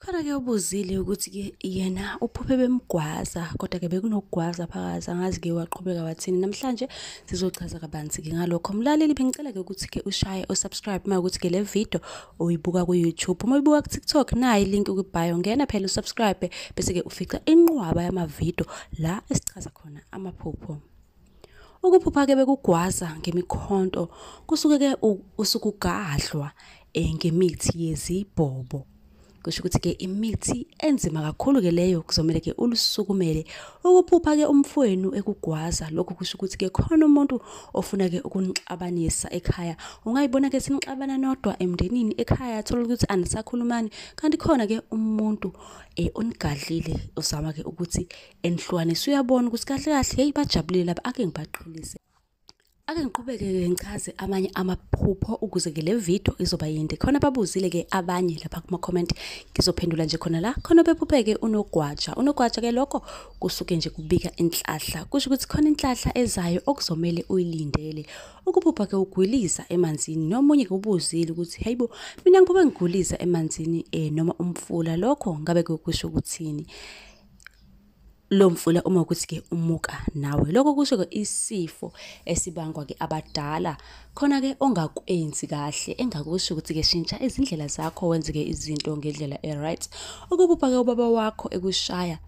Khona-ke ubuzile ukuthi-ke yena uphuphe bemgwaza, kodwa-ke bekunokugwaza phakathi, angazi-ke waqhubeka wathini. Namhlanje sizochaza kabanzi-ke ngalokho. Mlaleli, bengicela-ke ukuthi-ke ushaye u-subscribe uma kuwukuthi-ke le video uyibuka ku-YouTube. Uma uyibuka ku-TikTok, nayi i-link kwi-bio, ngena phela u-subscribe bese-ke ufica inqwaba yamavidiyo la esichaza khona amaphupho. Ukuphupha-ke bekugwaza ngemikhonto kusuke-ke usukugadlwa ngemithi yezibhobo. Kusho ukuthi-ke imithi enzima kakhulu-ke leyo kuzomele-ke ulusukumele. Ukuphupha-ke umfowenu ekugwaza, lokho kusho ukuthi-ke khona umuntu ofuna-ke ukunixabanisa ekhaya. Ungayibona-ke senixabana nodwa emndenini ekhaya, thola ukuthi anisakhulumani, kanti khona-ke umuntu onigadlile uzama-ke ukuthi enihlukanise. Uyabona ukuthi kahle kahle, hheyi bajabulile laba, ake ngibaqhelise. Ake ngiqhubeke-ke ngichaze amanye amaphupho ukuze-ke le video izoba yinde. Khona babuzile-ke abanye lapha kuma-comment, ngizophendula nje khona la. Khona bephuphe-ke unogwaja. Unogwaja-ke lokho kusuke nje kubika inhlahla. Kusho ukuthi khona inhlahla ezayo okuzomele uyilindele. Ukuphupha-ke ugwiliza emanzini. Nomunye-ke ubuzile ukuthi hayibo, mina ngiphuphe ngigwiliza emanzini noma umfula, lokho ngabe kusho ukuthini? Lo mfula uma ukuthi-ke umuka nawe, lokho kusho-ke isifo esibangwa-ke abadala, khona-ke ongakwenzi kahle, engakusho ukuthi-ke shintsha izindlela zakho, wenze-ke izinto ngendlela e-right. Ukuphupha-ke ubaba wakho ekushaya,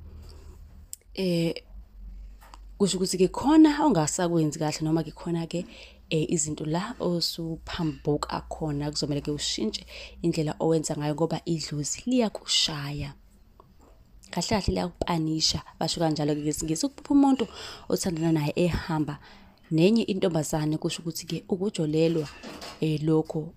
kusho ukuthi-ke khona ongasakwenzi kahle, noma-ke khona-ke izinto la osuphambuka khona, kuzomele-ke ushintshe indlela owenza ngayo ngoba idlozi liyakushaya. Kahle kahle liyakupanisha, basho kanjalo-ke ngesiNgisi. Ukuphupha umuntu othandana naye ehamba nenye intombazane kusho ukuthi-ke ukujolelwa lokho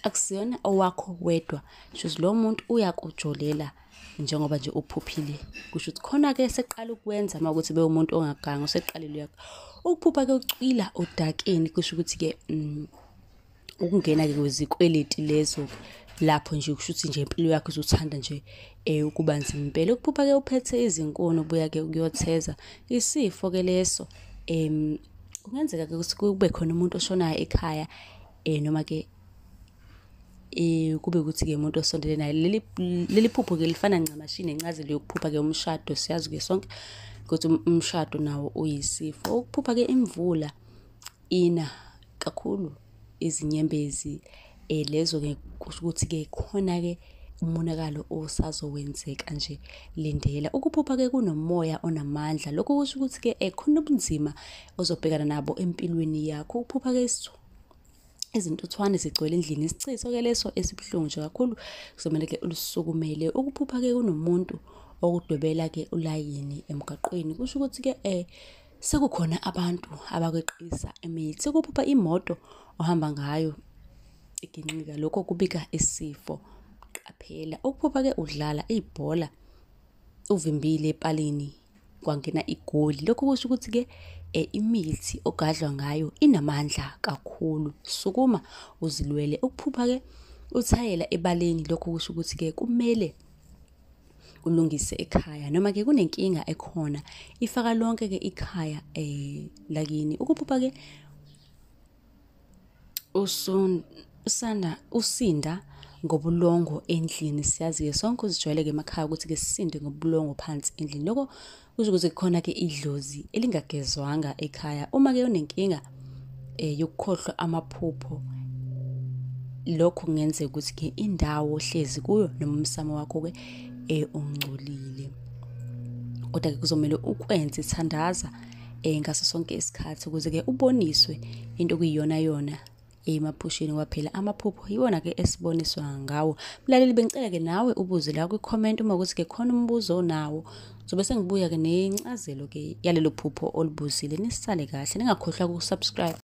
akusiyona owakho wedwa, shuthi lo muntu uyakujolela njengoba nje uphuphile. Kusho ukuthi khona-ke seqala ukwenza uma kuwukuthi bewumuntu ongagangi, useqalile uyakha. Ukuphupha-ke ucwila odakeni kusho ukuthi-ke ukungena-ke kwezikweleti lezo lapho nje kusho ukuthi nje impilo yakho izothanda nje ukuba nzima impela. Ukuphupha-ke uphethe izinkuni ubuya-ke ukuyotheza, isifo-ke leso. Kungenzeka-ke ukuthi kube khona umuntu oshonayo ekhaya, noma-ke kube ukuthi-ke umuntu osondele naye. Leli phupho-ke lifana ncamashi nencazelo yokuphupha-ke umshado. Siyazi-ke sonke ukuthi umshado nawo uyisifo. Ukuphupha-ke imvula ina kakhulu, izinyembezi lezo-ke kusho ukuthi-ke khona-ke umonakalo osazowenzeka nje, lindela. Ukuphupha-ke kunomoya onamandla, lokho kusho ukuthi-ke khona ubunzima ozobhekana nabo empilweni yakho. Ukuphupha-ke izintuthwane zigcwele endlini, isichitho-ke leso esibuhlungu nje kakhulu, kuzomele-ke ulusukumele. Ukuphupha-ke kunomuntu okudwebela-ke ulayini emgaqweni, kusho ukuthi-ke sekukhona abantu abakweqisa imithi. Ukuphupha imoto ohamba ngayo iginqika, lokho kubika isifo, qaphela. Ukuphupha-ke udlala ibhola uvimbile epalini kwangena igoli, lokho kusho ukuthi-ke imithi ogadlwa ngayo inamandla kakhulu, sukuma uzilwele. Ukuphupha-ke uthayela ebaleni, lokho kusho ukuthi-ke kumele ulungise ekhaya, noma-ke kunenkinga ekhona ifaka lonke-ke ikhaya lakini. Ukuphupha-ke usinda ngobulongo endlini, siyazi-ke sonke uzijwayele-ke emakhaya ukuthi-ke sisinde ngobulongo phansi endlini. Lokho kusho ukuthi kukhona-ke idlozi elingagezwanga ekhaya. Uma-ke unenkinga yokukhohlwa amaphupho, lokho kungenzeka ukuthi-ke indawo ohlezi kuyo noma umsamo wakho-ke ungcolile. Kodwa-ke kuzomele ukwenze, thandaza ngaso sonke isikhathi ukuze-ke uboniswe into okuyiyona yona emaphusheni, ngoba phela amaphupho yiwona-ke esiboniswa ngawo. Mlaleli, bengicela-ke nawe ubuze la kwi-comment uma ukuthi-ke khona umbuzo onawo. Ngizobe sengibuya-ke nencazelo-ke yalelo phupho olibuzile. Nisale kahle, ningakhohlwa uku-subscribe.